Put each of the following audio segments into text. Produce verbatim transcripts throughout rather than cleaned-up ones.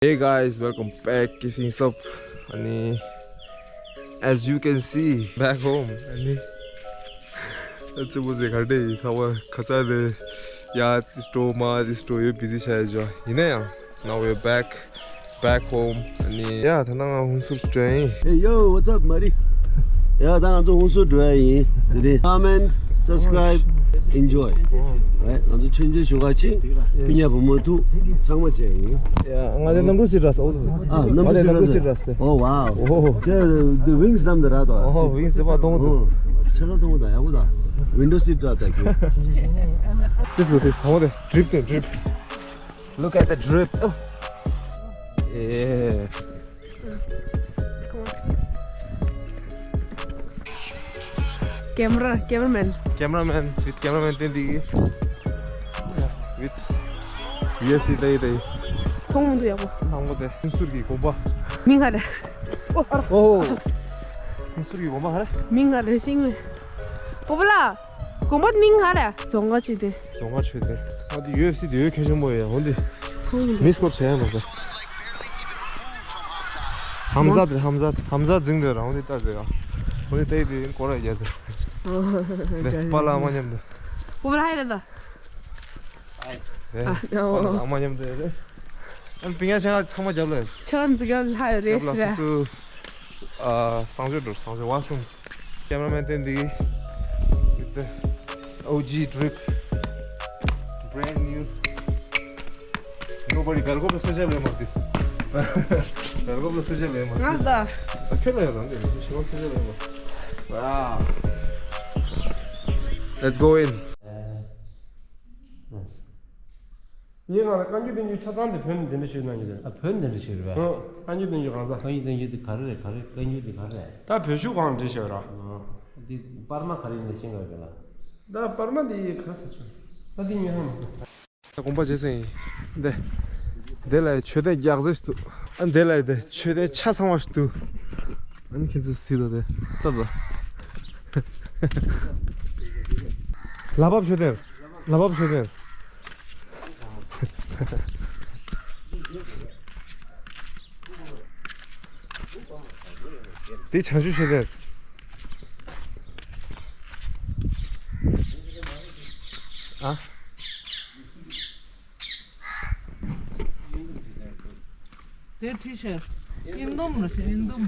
Hey guys, welcome back. Kissing up. ཨ་ནི། As you can see, back home. ཨ་ནི། ཨ་ཙི་བུ་ཟེ་ག་འདྲ་ཡིན་ཚ་བ་ཁ་ཚ་རེད། ཡ་ཏི་སྟོ་མ་ཏི་སྟོ་ཡོད་བི་ཟི་ཆགས་ཡོད་ཡིན་ན་ཡང་། Now we're back, back home. ཨ་ནི་ཡ་ད་ནང་ང་ཧུན་སུར་འགྲོ་ཡིན། Hey yo, what's up, Mari? ཡ་ད་ང་ཚོ་ཧུན་སུར་འགྲོ་ཡ་ཡིན། དེ་རིང་comment, subscribe, enjoy. ཨེ་ང་ཚོ་ཆུང་ཆུང་ཞོགས་ཀ་ཅིག་པི་ཉ་བུ་མོ་ཐུག་ཚང་མ་བྱས་ཡིན། ཡ་ང་ཚོ་གནམ་གྲུ་སི་ར་སོ། ཨ་གནམ་གྲུ་སི་ར་སོ། Oh wow. Oh, the wings ནམ་ད་ར་དོ། Oh, wings དེ་པ་མཐོང་གི་འདུག་ཆ་ཚང་མཐོང་གི་འདུག་ཡག་པོ་འདུག Window seat ར་ད་གི། This good, this. ཧོ་དེ་drip དེ་drip. Look at the drip. Oh. Yeah. Camera, cameraman. Cameraman, with cameraman བསྟན་འདི། With ཡུ་ཨེཕ་སི་བལྟས་བལྟས། མཐོང་མི་འདུག་ཡག་པོ། ལྷག་མོ་དེ། ཧུན་སུར་གྱི་དགོན་པ། མིང་ག་རེ། ཨོ། ཧུན་སུར་གྱི་དགོན་པ་ག་རེ། མིང་ག་རེ་ཤེས་མེད། པོ་པོ་ལགས། དགོན་པ་མིང་ག་རེ། རྫོང་དཀར་ཆོས་སྡེ། རྫོང་དཀར་ཆོས་སྡེ། ཨ་འདི་ཡུ་ཨེཕ་སི་དེ་ཡོད་ཁེ་ཆེན་པོ་ཡ། འོ་འདི། ཧུང་། མིས་ཀོལ་བྱས་ཡ་མ་གོ། ཧམ་ཟ་དེ་ཧམ་ཟ་ཧམ་ཟ་འཛིང་དེ་རང་འོ་འདི་ལྟ་དེ་ཡ། འོ་འདི་ལྟ་ཡི་དེ་སྐོར་ར་རྒྱག་དེ། ཨོ། དེ་པཱ་ལགས་ཨ་མ་མཉམ་དུ། པོ་པོ་ལགས་ཧའི་ལབ་ད། ཨ་པཱ་ལགས་ཨ་མ་མཉམ་དུ་རེད། ཨ་པིང་ཡ་ཆང་ཚང་མ་རྒྱབ་ལ། ཆང་འཛིང་ག་ལྷ་ཡོད་རེད་རྒྱབ་ལ་ཟེར། ཁུ་སུ། ཨ་གསང་སྤྱོད་འགྲོ་གསང་སྤྱོད་ཝ་ཤུམ། Cameraman བསྟན་འདི། With the O G drip, brand new. Nobody གར་གོ་པ་སོ་ཆ་ལེ་མ་དེ། གར་གོ་པ་སོ་ཆ་ལེ་མ། ང་ད། ཨ་ཁྱོད་ལ་ཡོད་རང་དེ་ཞི་བ་སོ་ཆ་ལེ་མ། Wow. Let's go in. ངས་ང་ལ་བཀའ་འགྱུར་བསྟན་འགྱུར་ཆ་ཚང་དེ་བོད་ནས་འདི་འདྲ་ཞུས་གནང་རྒྱུ་རེད། ཨ་བོད་འདི་འདྲ་ཞུས་རེད་པས། ཨ་བཀའ་འགྱུར་བསྟན་འགྱུར་གང་ཟག་བཀའ་འགྱུར་བསྟན་འགྱུར་དེ་ག་རེ་རེད། ག་རེ་བཀའ་འགྱུར་དེ་ག་རེ་རེད། ད་བོད་ཤུག་གང་འདྲི་ཞེས་ར། འདི་པར་མ་ག་རེ་ཡིན་ནས་ཤེས་ག་རེད་ལ། ད་པར་མ་འདི་ཡི་ག་ས་ཆུ། ད་འདི་ཉོ་ཧ་མ་གོ། དགོན་པ་རྗེས་སེང་ཡིན། འདི། འདི་ལ་མཆོད་རྟེན་རྒྱག་རྩེ་ཞིག་འདུག་ཨ་འདི་ལ་འདི་མཆོད་རྟེན་ཆ་ཚང་བ་ཞིག་འདུག་ཨ་ནི་ཁྱེད་ཚོས་གཟིགས་རོགས་དེ་ལྟ་དང་། ལ་བབ་མཆོད་རྟེན། ལ་བབ་མཆོད་རྟེན། འདི་བྱང་ཆུབ་མཆོད་རྟེན། ཨ། དེ་ཁྲི་ཤར། ཨིན་དུམ་ལ་ཤར་ཨིན་དུམ།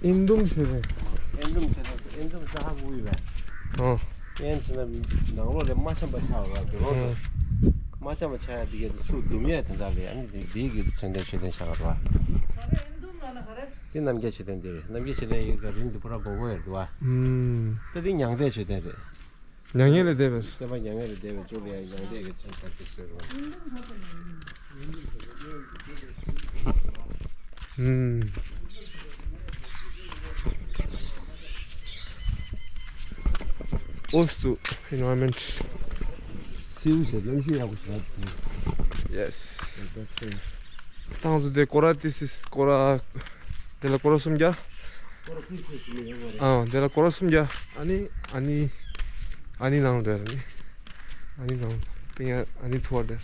ཨིན་དུམ་ཤར་རེད། ཨིན་དུམ་ཤར་རེད། ཨིན་དུམ་ས་ཧ་གུ་ཡོད་པས། ཨོ། ཨེན་ཟེར་ན་ནང་ལོགས་ལས་མ་འཆམ་པ་ཆགས་པ་དགེ་སློང་ཚོ། ཨོ། མ་འཆམ་པ་ཆགས་ཡ་དེ་གས་ཚུར་བསྡུམ་ཡ་དེ་འདྲ་རེད། ཨ་ནི་དེ་དེའི་གི་མཚོན་དོན་མཆོད་རྟེན་ཆགས་པ་རེད་པ། དེ་རྣམ་རྒྱལ་མཆོད་རྟེན་དེ་རེད། རྣམ་རྒྱལ་མཆོད་རྟེན་ཡོད་ཀྱང་རིང་དུ་ཕོ་བྲང་སྦོམ་པོ་ཡོད་འདུག་པ། ཨུམ། ད་དེ་མྱང་འདས་མཆོད་རྟེན་རེད། མྱ་ངན་ལས་འདས་པའི། སྟོན་པ་མྱ་ངན་ལས་འདས་པའི་མཇུག་ལ་ཡང་མྱང་འདས་ཀྱི་མཚན་རྟགས་ཀྱི་ཟེར་རོ། ཨུམ། Close to environment. སེའུ་ཞིག་གནམ་གཤིས་ཡག་པོ་ཞིག་ལ། Yes. ཏང་ཙུ་དེ་སྐོར་ར་ཏི་སིས་སྐོར་ར། དེ་ལ་སྐོར་ར་སུམ་བརྒྱ། ཨ་དེ་ལ་སྐོར་ར་སུམ་བརྒྱ། ཨ་ནི་ཨ་ནི་ཨ་ནི་ནང་རེད། ཨ་ནི་ནང་པིང་ཡ་ཨ་ནི་ཐུ་བ་རེད།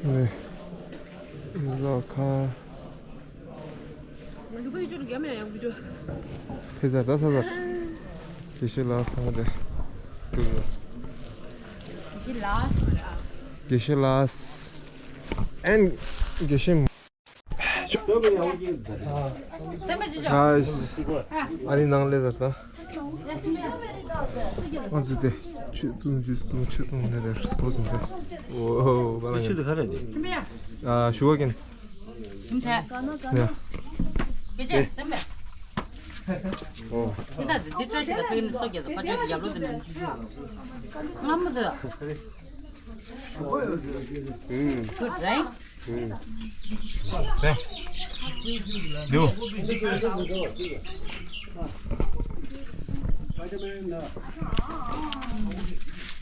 ནས། ལོ་ཁ། ཕེ་ཟ་ད་ས་ཟ། དགེ་བཤེས་ལགས་ས་དེ། དགེ་བཤེས་ལགས་མ་རེད་ཨ། དགེ་བཤེས་ལགས། ཨན། དགེ་བཤེས། Guys, ཨ་ནི་ནང་ལས་ཟེར་ད། ང་ཚོ་དེ་ཆུ་བཏུང་ཆུ་བཏུང་ཆུ་བཏུང་ནས་རེད་སྤོ་སོང་དེ། ཨོ་ཨོ་བ་ལ་ཆུ་དེ་ག་རེ་རེད། ཨ་ཞུ་བ་ཀན། ཞིམ་ཐལ། ཡ། སྐད་ཆ་སེམས་པས། ཨོ། འདི་ད་འདི་བཀྲ་ཤིས་ད་ཕ་གི་ནི་སོ་རྒྱག་ད་ཕ་ཆོས་ཀྱི་ཡབ་ལོ་དེ་ནས་ང་མོ་དེ། ཨུམ། Good, right? ཨུམ། དེ། ལིའུ།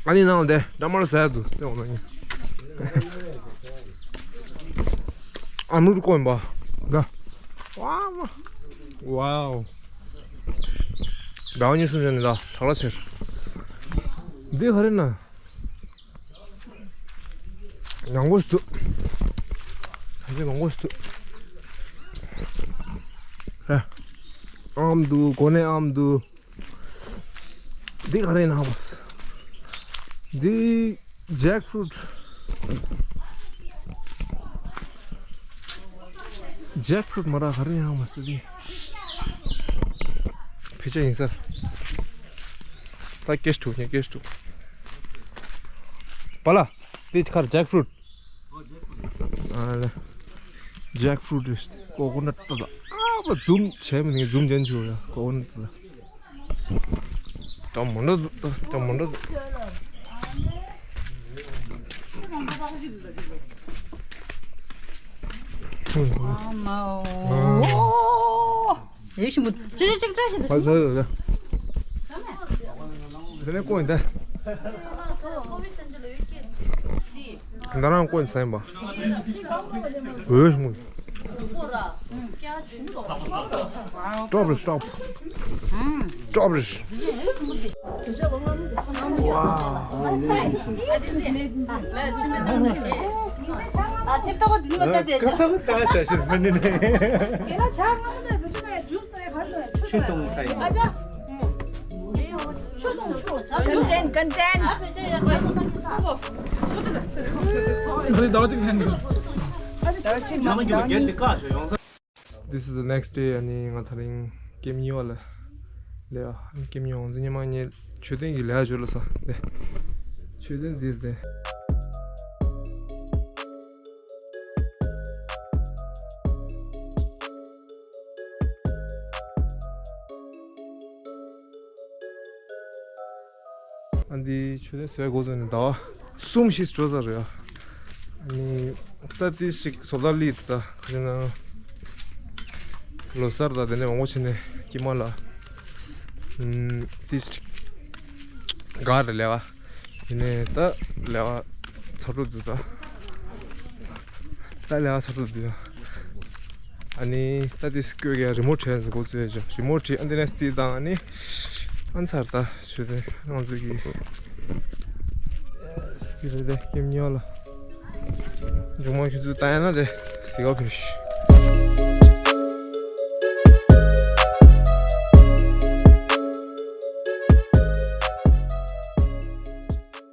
ཨ་ནི་ནང་དེ་འདྲ་མར་ཟས་འདུག་དེ་འོ་ན་ཉིན། ཨ་མུར་ཀོན་པ། ད། ཝའོ། ཝའོ། ཟླ་བ་གཉིས་གསུམ་ཞིག་ནས་ད་དྲག་ལ་ཆེར། འདི་ག་རེ་ན། མང་པོ་ཞིག་འདུག་ག་ཚོད་མང་པོ་ཞིག་འདུག་ཧ། ཨམ་འདུག་སྒོ་ནས་ཨམ་འདུག་འདི་ག་རེ་ན་མོ། འདི་ཇེག་ཕུ་རུཊ། ཇེག་ཕུ་རུཊ་མ་ར་ག་རེ་ཡང་མ་སི་དེ། ཕལ་ཆེར་ཡིན་ས། ད་ཀེཤ་ཐུག་ཉེ་ཀེཤ་ཐུག་པ་ལ། དེ་ཁར་ཇེག་ཕུ་རུཊ། ཨ་ལ། ཇེག་ཕུ་རུཊ་རེད། ཀོ་ཀོ་ནཊ་ད། ཨ་བ་ཛུམ་བྱས་མི་ནི་ཛུམ་ཅན་ཆུ་ཡ་ཀོ་ཀོ་ནཊ་ད། ཀྲམ་མོ་འདྲ་འདུག་ཀྲམ་མོ་འདྲ་འདུག་ཨ་མའོ། རེ་ཞིམ་པོ། ཅི་ཅི་ཅིག་བཀྲ་ཤིས་བདེ་ལེགས། དེ་ནས་ཀོ་ཡིན་ད། ད་རང་ཀོ་ཡིན་ས་ཡིན་པ། འོས་ཞིམ་པོ། Stop it, stop. Stop it. Content, content. This is the next day. ཨ་ནི་ང་དེ་རིང་ཀེམ་གཉིས་པ་ལ་སླེབས་ཡ། ཨ་ནི་ཀེམ་གཉིས་པ་ཉི་མ་གཉིས་མཆོད་རྟེན་གྱི་ལས་ཀ་འབྱོར་ལ་ས་དེ། མཆོད་རྟེན་འདིར་དེ། ཨ་འདི་མཆོད་རྟེན་བཟོས་འགོ་བཙུགས་ནས་ཟླ་བ་གསུམ་བཞི་འགྲོ་ས་རེད། ཨ་ནི་ད་ཏིས་ཅིག་བཟོ་ལྟ་ལི་ད་ག་ཅི་ན་ལོ་གསར་ད་དེ་ནས་མང་པོ་བྱས་ནས་དཀྱིལ་མ་ལ་ཨམ་ཏིས་ཅིག་ག་རེ་ལས་པ། ཡིན་ནའི་ད་ལས་ཀ་ཚར་འགྲོ་འདུག་ད། ད་ལས་ཀ་ཚར་འགྲོ་འདུག་ཨ་ནི་ད་དེ་སྐྱོད་ཀྱི་རི་མོ་བྲིས་འགོ་བཙུགས་ཡ་ཅིག་རི་མོ་བྲིས། ཨ་འདི་ནས་རྩིས་བཏང་ཨ་ནི་ཨ་ཚར་ད་ཞུ་དེ་ང་ཚོ་གི་སི་རེད་དེ་ཀེམ་གཉིས་པ་ལ་མཇུག་མ་ཁྱོད་ཚོ་ལྟ་ཡ་ན་དེ་གཟིགས་ག་ཕེབས་ཤིག